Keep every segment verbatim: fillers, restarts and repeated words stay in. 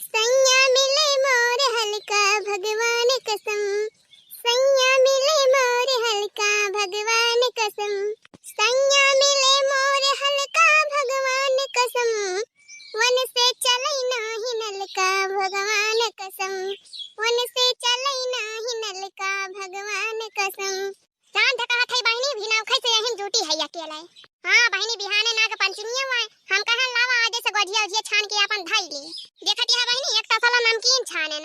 सैया मिले मोर हल्का भगवान कसम, सैया मिले मोर हल्का भगवान कसम, सैया मिले मोर हल्का भगवान कसम, वन से चलै नाही नलका भगवान कसम, वन से चलै नाही नलका भगवान कसम। चांद कहत है बहिनी, भी नौखई से यहीं जूटी है अकेले। हाँ बहिनी, बिहाने नाग पंचमी हुआ है, हम कहन लावा आज से गोझिया उझिया छान के अपन धई ले। देखत है बहिनी, एक तसला नमकीन छानेन,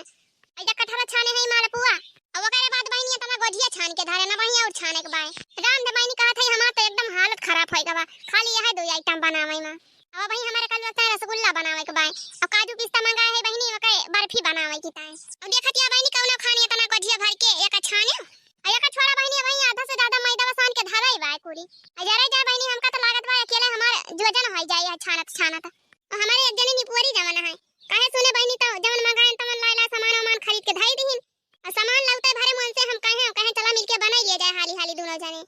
ऐजा कटहरा छाने है मालपुआ, और ओकरे बाद बहिनी इतना गोझिया छान के धरे ना बहिनी, और छाने के बाय। राम दे बहिनी कहत है, हमार तो एकदम हालत खराब होई गवा, खाली यह दो आइटम बनावे में। अब बहिनी हमारे कल लगता है रसगुल्ला बनावे के बाय, और काजू पिस्ता मंगाए है बहिनी, ओके बर्फी बनावे की ताय। अब देखत है बहिनी कौनो खानी इतना गोझिया भर के एक छाने। अरे का छोड़ा बहिनी, अबहीं आधा से ज्यादा मैदा सान के धराई बा कुली। अजरे जा बहिनी, हमका तो लागत बा अकेले हमार जोजन होई जाई है छानत छानत। और हमारे एक जनी निपुअरी जमाना है, काहे सुने बहिनी, तो जवन मंगाएन तवन लाए ला सामान वामान खरीद के धई दीहिन। और सामान लौटे भरे मन से हम कहे, कहे चला मिलके बनाई लिया जाए हाली हाली दोनों जने।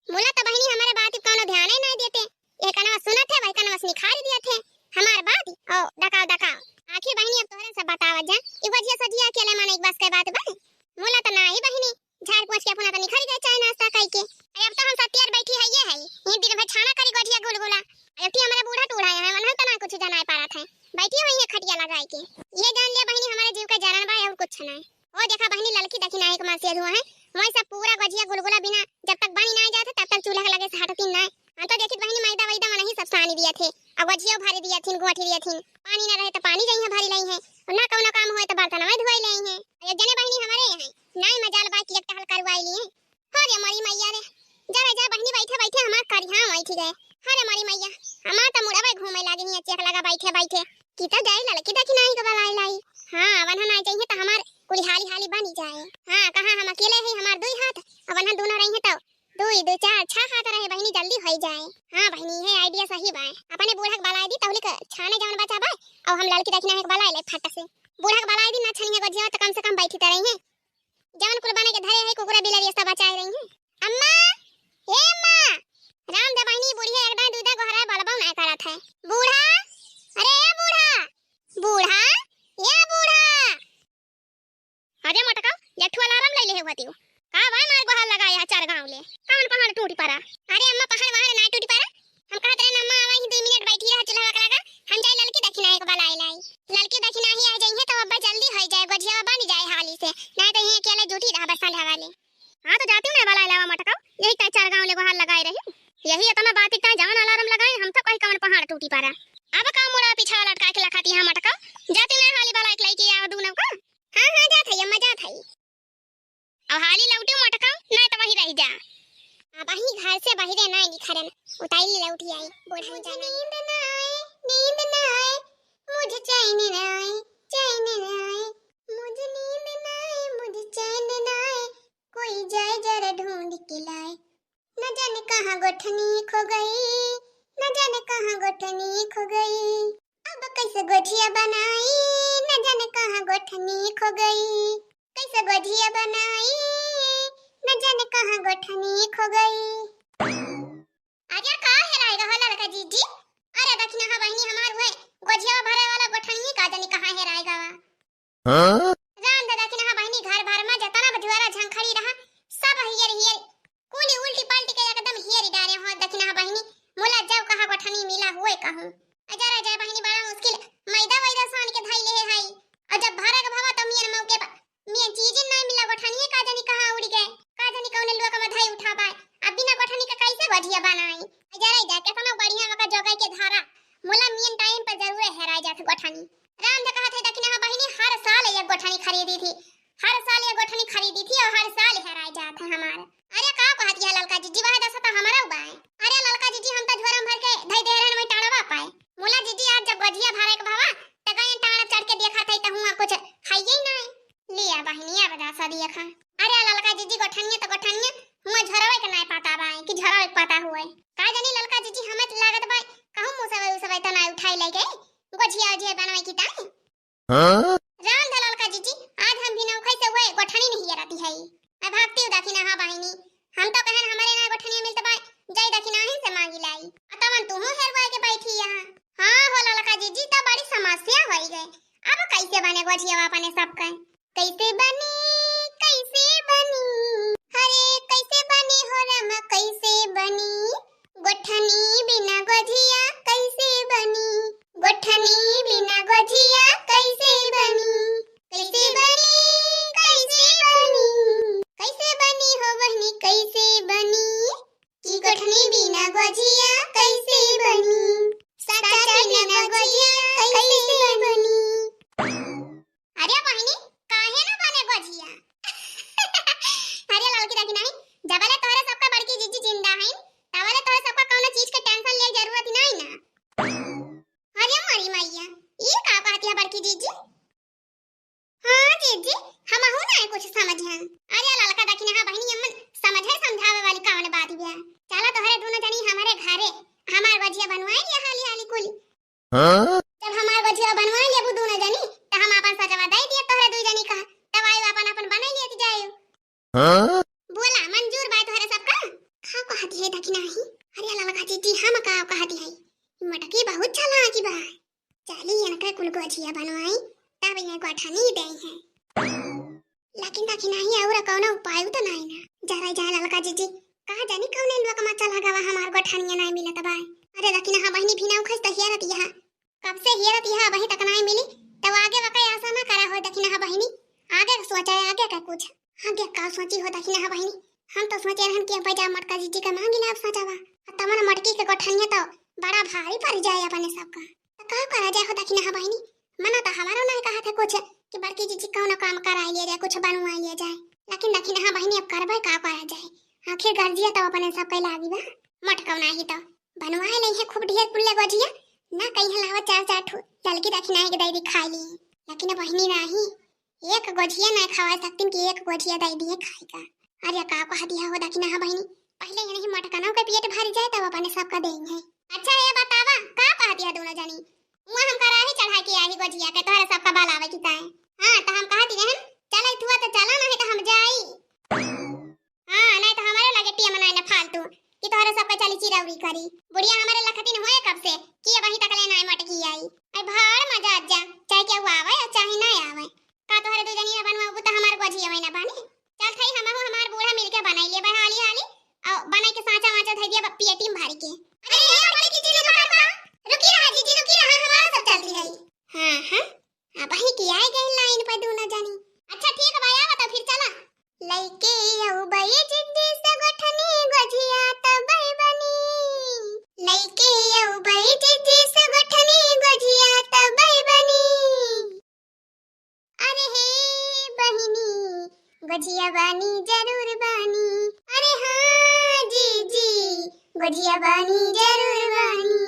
मुला तो बहिनी हमारे बात पे कौनो ध्यान ही नहीं देते, ये कनवा सुनत है वही कनवा से निखारी दिया थे हमार बात। ओ डकाओ डकाओ, आखिर बहिनी अब तोहरे सब बतावत जा, ई गोझिया सोझिया अकेले माने एक बस के बात बा। मुला तो नाही बहिनी, झाड़ पोछ के अपना तो निखर गए चाय नाश्ता कई के। अरे अब तो हम सत्यार बैठी है ये है, ये दिन भर छाना करी गोझिया गुलगुला। अरे अब हमारे बूढ़ा टूढ़ा है, वनहन तो ना कुछ जनाए पारत है, बैठी हुई है खटिया लगाई के। ये जान लिया बहिनी हमारे जीव का जरन बा और कुछ ना। ओ देखा बहिनी ललकी दखिनाही के मासी अधुआ है, वही सब पूरा गोझिया गुलगुला बिना जब तक बनी ना जात है तब तक चूल्हा के लगे से हटती ना। हम तो देखित बहिनी मैदा वैदा मनही सब सानी दिया थे, अब गोझिया भरी दिया थीन, गोठी दिया थीन, पानी ना रहे तो पानी जइहे भरी लई है, और ना कौनो काम होए तो बर्तन में धोई लई है। एक जने बहिनी हमारे यहाँ नाई मजाल बा कि एक टहल करवाई लिए। अरे मोरी मैया रे, जा रे जा बहिनी, बैठे बैठे हमार करिहा बैठ गए। अरे मोरी मैया, हमार तो मुड़वे घूमे लागे हिया चेक लगा बैठे बैठे। कि तो जाई ललकी दखिनाही के बलाई लाई। हाँ, वनहन आ जाइए तो हमार कुली हाली हाली बनी जाए। हाँ, कहाँ हम अकेले ही, हमार दुई हाथ, अब वनहन दोनों रही है तो दुई दो चार छह हाथ रहे बहिनी, जल्दी होई जाए। हाँ बहिनी, ये आइडिया सही बा। अपने बूढ़ा के बलाई दी, तौली के छाने जवन बचा बा, और हम ललकी दखिनाही के बलाई ले फट से। बूढ़ा के बलाई दी, ना छनिए गोझिया तो कम से कम बैठी तो रही है। जवन कुल बने के धरे है, कुकुरा बिलरिया सब बचाए रही है। अम्मा, ए अम्मा, राम दे बहिनी बुढ़िया एक दाई दुई दाई गोहराए बलबौ नाय करत है। बूढ़ा, अरे ए बूढ़ा, बूढ़ा, ए बूढ़ा। अरे मोटका, ये ठुआ अलार्म ले ले है हुआ तियो। का भाई मार गोहार लगाए है चार गांव ले। कौन पहाड़ टूटी पड़ा? अरे अम्मा पहाड़ वहाड़ ना टूटी पड़ा। हम कहत रहे अम्मा आवा ही दो मिनट बैठी रहा चूल्हा लगा, हम जाए ललकी दखिनाही के बलाई लाई। ललकी दखिनाही आ जाइए तो अब्बा जल्दी हो जाए, गोझिया बन जाए हाली से, नहीं तो यहीं अकेले जुटी रहा बस संध्या वाले। हाँ तो जाती हूँ ना बलाई लावा मोटका, यही ताई चार गांव ले गोहार लगाए रही। यही इतना बात इतना जवन अलार्म लगाए, हम तो कहीं कौन पहाड़ टूटी पड़ा। अब का मुड़ा पीछा लटका के लखाती है मोटका, जाती ना हाली बलाई के लेके आवा दूनौ का। हाँ हाँ जात है अम्मा जात है। अब हाली लौटी मोटका, नहीं तो वहीं रह जा। अब वहीं घर से बहिरे नहीं निखरन, उताई लौटी आई, बूढ़ा मुझे जाना। नींद ना आए, नींद ना आए, मुझे चैन ना आए, चैन ना आए, मुझे नींद ना आए, मुझे चैन ना आए, कोई जाए जरा ढूंढ के लाए। न जाने कहाँ गोठनी खो गई, न जाने कहाँ गोठनी खो गई। अब कैसे गोझिया बनाई, न जाने कहाँ गोठनी खो गई। कैसे गोझिया बनाई, न जाने कहाँ गोठनी खो गई। अरे का हेराए गवा ललका जीजी? अरे दखिनहा बहिनी हमार हुए गोझिया भरे वाला गोठनी का जानी कहाँ हेराए गवा। हाँ? राम दादा के नहा बहिनी घर भर में जतना बजुआरा झंखड़ी रहा, सब हियर हियर, कुली उल्टी पलटी के एकदम हियर डारे हो। दखिनहा बहिनी, मुला जब कहा गोठनी मिला हुए कहूँ। अजय राजा बहिनी बड़ा मुश्किल मैदा वैदा सान के धई ले है। और जब भरा के भवा तो मियन मौके पर मियन चीज नहीं मिला, गोठनिए का जानी कहाँ उड़ गए, का जानी कौन लोग में धई उठा पाए। अब बिना गोठनी का कैसे गोझिया बनाई? अजय राजा केतना बढ़िया मका जोगाई के धारा, मुला मियन टाइम पर जरूर हेराई जात गोठनी। राम दा कहत है, "दखिनहा बहिनी, हर साल एक गोठनी खरीदी थी, हर साल एक गोठनी खरीदी थी और हर साल हेराई जात है हमार।" अरे का कहत है ललका जीजी, वह दशा तो हमारा बाय। अरे ललका जीजी, हम तो झोरम भर के धई दे रहन वही टाड़वा पाए। मुला जीजी, आज जब गोझिया भरे के भवा, त गए टाड़ चढ़ के देखा थे, त हुआ कुछ खाइए ही नहीं। लिया बहिनी, अब दशा दिया खा। अरे ललका जीजी, गोठनिया तो गोठनिया, हुआ झोरवे के नहीं पता बाय कि झोरवे के पता हुए। का जानी ललका जीजी, हमें तो लागत बाय, कहूँ मुसवे उसवे तो नहीं उठाई ले गए। गोझिया उझिया बनवे की ताई। हाँ? राम दा ललका जीजी, आज हम भी नौखई से हुए गोठनी नहीं रहती है। मैं भागती हूँ दखिनहा बहिनी। हम तो कहन हमारे ना गोठनिया मिलत बाय, जाई दखिनहा ही से मांगी लाई। आ तवन तू हूँ हेरवाए के बैठी यहाँ। हाँ हो ललका जीजी, तो बड़ी समस्या होई गए। अब कैसे बने गोझिया अपने सबका? कैसे बनी, कैसे बनी, हरे कैसे बनी हो रामा, कैसे बनी? गोठनी बिना गोझिया कैसे बनी? गोठनी बिना गोझिया कैसे बनी? कैसे बनी, कैसे बनी, कैसे बनी हो बहिनी, कैसे बनी? कि गोठनी बिना गोझिया कैसे बनी? साचा बिना गोझिया कैसे बनी? अरे बहिनी, काहे ना बने गोझिया? अरे ललकी देखी नाही, जबले तोहरे सबका बड़की जीजी जिंदा हईन, तबले तोहरे सबका कौनो चीज के tension ले जरूरत ही नाही ना। अरे मोरी मैया, ई का कहती है बड़की जीजी? हाँ जीजी, हमहू ना कुछ समझे। अरे ललका देखी ना बहिनी, अम्मन समझे समझावे वाली कौन बात बिया? चला तोहरे दोनों जनी हमारे घरे, हमार गोझिया बनवाई लिया हाली हाली कुली। हाँ? जब हमार गोझिया बनवाई लेबू दोनों जनी, त हम अपन सजवा दे दिए तोहरे दू जनी का, तब आयु अपन अपन बनाई लेत जायु। हाँ? बोला, मंजूर बाय तोहरे सबका? का कहती है देखी नाही? अरे ललका जीजी, हम का कहती है? मटकी बहुत चालाकी बा। चली इनका कुल गोझिया बनवाई, तब ये गोठनी दे है। लेकिन देखी नाही, और कौनो उपाय तो नाही ना। जरा जाए ललका जीजी, का जानी कौने लोक मा चला गवा, हमार गोठनिया नाही मिलत बा। अरे देखी ना, हाँ बहिनी भी ना उखस त हियरत यहाँ। कब से हियरत यहाँ अबही तक नाही मिली, तब आगे वकै आशा ना करा हो देखी ना, हाँ बहिनी। आगे का सोचा है, आगे का कुछ। आगे का सोची हो देखी ना, हाँ बहिनी। हम तो सोचे रहन कि अब जा मटका जीजी का मांगी लाब सजवा। तमन मटकी के गोठनिया तो बड़ा भारी पड़ जाए अपने सबका। त का करा जाए हो देखी ना, हाँ बहिनी। मना तो हमारा नाही कहा थे कुछ कि बड़की जीजी कौनो काम कराई लिया जाए, कुछ बनवाई लिया जाए। लेकिन देखी ना, हाँ बहिनी, अब करबे का करा जाए। आखिर गर्जिया तो अपने सबके लागी बा। मटकौ नाही तो बनवाए नहीं है खूब ढेर कुल्ले गोझिया। ना कहीं लावा चार चार ठो ललकी देखी नाही के दे दी खाई ली। लेकिन बहिनी नाही, एक गोझिया ना खवा सकतीन कि एक गोझिया दे दिए खाए का। अरे का कह दिया हो देखी ना, हाँ बहिनी, पहले ये नहीं मटकनों के पेट भर जाए तब अपने सबका देंगे। अच्छा ये बतावा, का कह दिया दोनों जनी? वहाँ हम कराही चढ़ा के आई गोझिया के तोहरे सबका बलावे की ताए। हाँ तो हम कहती रहन, चल थुआ तो चला, नहीं तो हम जाई। हाँ, नहीं तो हमारे लगे टिया मनाए ना फालतू कि तोहरे सबका चली चिरौरी करी। बुढ़िया हमारे लखतिन होए कब से कि अबही तक ले नाय मटकी आई। आई भाड़ मजा आ जा, चाहे केहू आवे और चाहे ना आवे। का तोहरे दू जनी बनवाबू त हमार गोझिया वही ना बने। चल थई हमहू हमार बूढ़ा मिलके बनाई लेबे हाली हाली, और बनाई के सांचा वांचा धई दिया पेटी में भर के। अरे ए बड़की जीजी रुका, रुका। रुकी रहा जीजी, रुकी रहा, हमारा सब चलती है। हाँ, हाँ, अबही की आई गई लाइन पर दोनों जनी। अच्छा ठीक बा, आवा तो फिर चला। लइके अउबई जिद्दी से गोठनी गोझिया तबई बनी। लइके अउबई जिद्दी से गोठनी गोझिया तबई बनी। अरे हे बहिनी, गोझिया बानी जरूर बानी। अरे हाँ जीजी, गोझिया बानी जरूर बानी।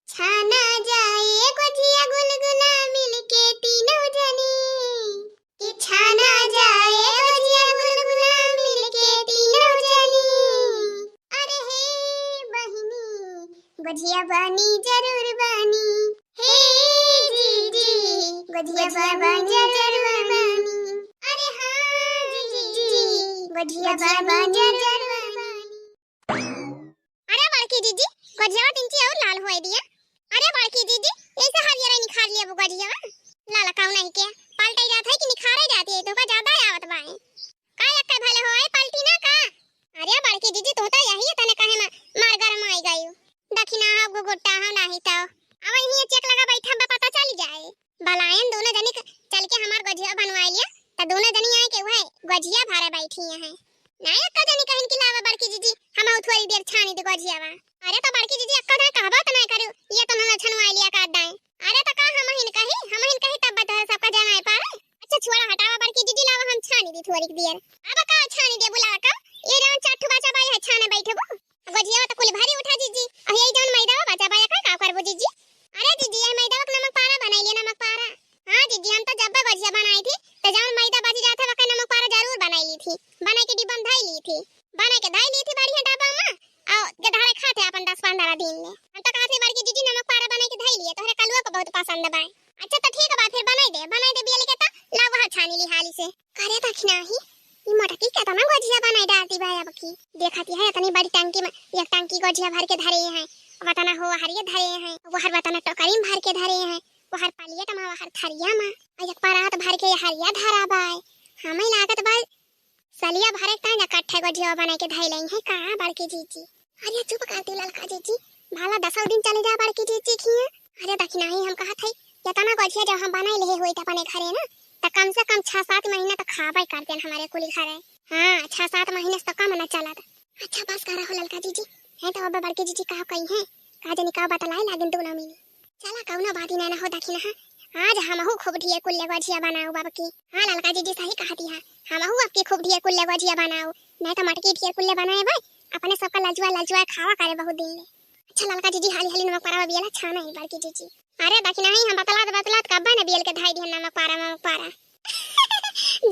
छाना जाए गोझिया गुलगुला मिलके तीनों जनी। कि छाना जाए गोझिया गुलगुला मिलके तीनों जनी। अरे हे बहिनी, गोझिया बानी जरूर बानी। हे जीजी, गोझिया बानी जरूर बानी। अरे हाँ जीजी, गोझिया बानी जरूर बानी। अरे बड़की जीजी, गोझिया तिंची और लाल होए दिया। अरे बड़की जीजी, ऐसे हरियर निखार लिया वो गोझिया। लाला काऊ नहीं के, पलटाई जात है कि निखारे जाती है, तो का ज्यादा आवत बाए। का अक्का भले होए, पलटी ना का? अरे बड़की जीजी, तू तो यही है, तने कहे मा-, मार गरम आई गई। दखिना हो गुगुट्टा हो नाही तो। अब यही चेक लगा बैठा बा, पता चल जाए। बलायन दोनों जनी क-, चल के हमार गोझिया बनवाई लिया, त दोनों जनी आए के वह गोझिया भरे बैठी हैं। नाय अक्का जनी कहिन कि लावा बड़की जीजी, हम थोड़ी देर छानी दे गोझियावा। अरे तो बड़की जीजी अक्का जनी कहबो तो नाय करू, ये तो हम छनवाई लिया का दाएं। अरे तो का हमहिन कही, हमहिन कही तब बता सबका जनाए पावे। अच्छा छोड़ा हटावा बड़की जीजी, लावा हम छानी दी थोड़ी देर। अब का छानी दे बुला कम, ये जौन चार ठो बचा बाई है छाने बैठबो। गोझिया तो कुल भारी उठा जीजी, अब यही जौन मैदा बचा बाई का, का करबो जीजी? अरे जीजी, ये मैदा का नमक पारा बनाई लिया, नमक पारा। हाँ जीजी, हम तो जब गोझिया बनाई थी, तो जौन मैदा बची जात है, वका नमक पारा जरूर बनाई ली थी, बनाई के डिब्बा में धई ली थी, बनाई के धई ली थी बढ़िया डब्बा में, और गधाड़े खाते अपन दस पन्द्रह दिन ले। हम तो कहत रही बड़की जीजी नमक पारा बनाई के धई लिए, तोहरे कलुआ को बहुत पसंद बाए। अच्छा तो ठीक बा, फिर बनाई दे, बनाई दे बिया लेके तो ला वहाँ छानी ली हाली से। करे दखिना ही, ई मटकी केतना गोझिया बनाई डालती बा अब की। देखती है इतनी बड़ी टंकी में, एक टंकी गोझिया भर के धरे हैं, वतना हो हरिये धरे हैं, वो हर वतना टोकरी में भर के धरे हैं। वहर पलियट मा, वहर थरिया मा, अउ एक परात भर के हरिया धरा बाय। हमें लागत बा सलिया भरे तान इकट्ठे गोझिया बनाइ के धइ लइहैं का बड़की जीजी। अरे चुप कर दी ललका जीजी, भला दसौ दिन चली जा बड़की जीजी खिया। अरे दखिनही हम कहत हई, एतना गोझिया जब हम बनाइ लेहे होई त अपने घरे ना, त कम से कम छह सात महीना त खाबै करतेन हमरे कुली घरे। हाँ, छह सात महीना से त कम न चलत। अच्छा बस करा हो ललका जीजी, हैं त अब बड़की जीजी का कहिहैं, का जनी का बतलाए लागिन दूनो मिली। चला कउनो बात ही नाहीं ना हो दखिनहा, आज हमहू खूब ढेर कुल्ले गोझिया बनाउब अबकी। हाँ ललका जीजी सही कहती है, हमहू अबकी खूब ढेर कुल्ले गोझिया बनाउब, नाहीं त मटकी ढेर कुल्ले बनाए बा, अपने सबका लजुआ लजुआ खावा करे बहुत दिन ले। अच्छा ललका जीजी हाली हाली नमक पारा बियला छाना ही बड़की जीजी। अरे दखिनही हम बतलात बतलात कब्बे न बियल के धइ दिहन नमक पारा नमक पारा।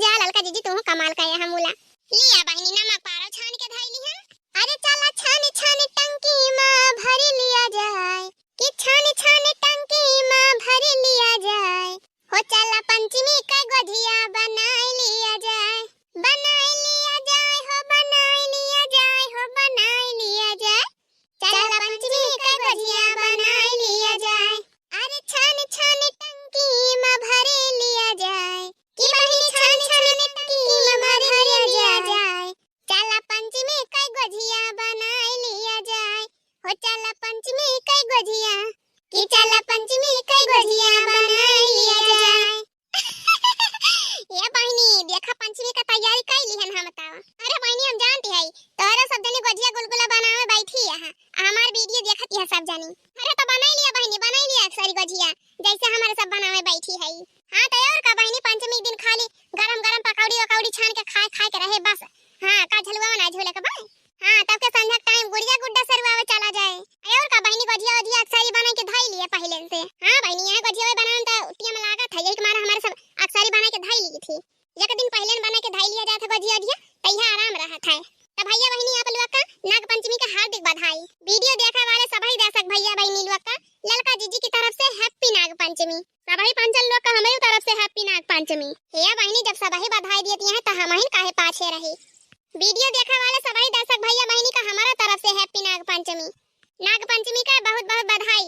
जा ललका जीजी तू कमाल का है हमूला। लिया बहिनी नमक पारा छान के धइ लिहन। अरे चला छान छान टंकी मा भर लिया जाए, कि छान छान टंकी मा भर लिया जाए। हो चला पंचमी का गोझिया बनाइ लिया जाए, बनाइ लिया जाए हो, बनाइ लिया जाए हो, बनाइ लिया जाए। चला पंचमी का गोझिया बनाइ लिया जाए। अरे छान छान टंकी मा भर लिया जाए, कि बहिनी छान छान टंकी मा भर लिया जाए। चला पंचमी का गोझिया बनाइ लिया जाए। हो चला पंचमी का गोझिया, कि चला पंचमी का गोझिया बनाइ लिया जाए। ए बहिनी, देखा पंचमी का तैयारी कइ लिहन हम त। अरे बहिनी, हम जानती हई, तोहरे सब जनी गोझिया गुलगुला बनावे बैठी है, आ हमार video देखत है सब जनी। अरे त बनाइ लिया बहिनी, बनाइ लिया अक्सरी गोझिया, जैसे हमरे सब बनावे बैठी हई। हाँ त और का बहिनी, पंचमी के दिन खाली गरम गरम पकौड़ी वकौड़ी छान के खाए खाए के रहे बस। हाँ, का झलुआ ना झूले के बा। हाँ, तब के संझा के time गुड़िया गुड्डा सरुआवे चला जाए। अरे और का बहिनी, गोझिया ओझिया अक्सरी बनाइ के धइ लिए पहिले से। हाँ बहिनी, यहाँ गोझिया बनावे में त time लागत है, यही के मारे हमारे सब अक्सरी बनाइ के धइ ली थी। एक दिन पहिले बनाइ के धइ लिया जात है गोझिया ओझिया, त यह आराम रहत है। त भैया बहिनी आप लोग का नाग पंचमी के हार्दिक बधाई। Video देखे वाले सभी दर्शक भैया बहिनी लोग का ललका जीजी की तरफ से happy नाग पंचमी। सभी पंचन लोग का हमरी तरफ से happy नाग पंचमी। हे बहिनी, जब सबही बधाई देती हैं त हमहिन काहे पाछे रही। Video देखे वाले सभी दर्शक भैया बहिनी का हमारा तरफ से happy नाग पंचमी। नाग पंचमी का बहुत बहुत बधाई।